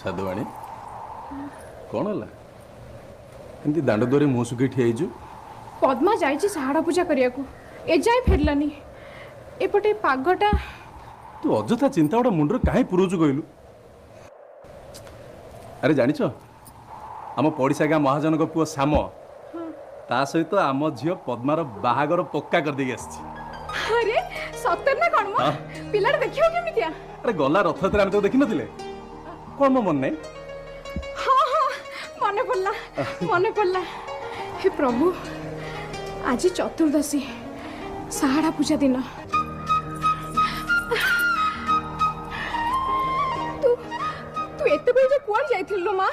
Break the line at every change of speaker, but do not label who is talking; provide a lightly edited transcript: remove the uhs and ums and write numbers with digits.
ସାଧୁବାଣୀ, କ'ଣ ହେଲା? ଏମିତି ଦାଣ୍ଡ ଦୁଆରେ ମୁହଁ ଶୁଖେଇ ଠିଆ ହେଇଛୁ?
ପଦ୍ମା ଯାଇଛି ସାହାଡ଼ା ପୂଜା କରିବାକୁ, ଏଯାଏଁ ଫେରିଲାନି। ଏପଟେ ପାଗଟା।
ତୁ ଅଯଥା ଚିନ୍ତା ଗୁଡ଼ା ମୁଣ୍ଡରେ କାହିଁ ପୁରଉଛୁ କହିଲୁ? ଆରେ ଜାଣିଛ, ଆମ ପଡ଼ିଶା ଗାଁ ମହାଜନଙ୍କ ପୁଅ ଶ୍ୟାମ, ତା ସହିତ ଆମ ଝିଅ ପଦ୍ମାର ବାହାଘର ପକ୍କା କରିଦେଇକି ଆସିଛି।
ଆରେ, ସତରେ ନା କ'ଣ ମ? ପିଲାଟା ଦେଖିବାକୁ କେମିତିଆ?
ଆରେ, ଗଲା ରଥଯାତ୍ରା ଆମେ ତାକୁ ଦେଖିନଥିଲେ? କ'ଣ ମୋ ମନେ ନାହିଁ?
ହଁ, ମନେ ପଡ଼ିଲା, ମନେ ପଡ଼ିଲା। ହେ ପ୍ରଭୁ, ଆଜି ଚତୁର୍ଦ୍ଦଶୀ, ସାହାଡ଼ା ପୂଜା ଦିନ। ତୁ ଏତେବେଳେ ଯେ କୁଆଡ଼େ ଯାଇଥିଲୁ ମା?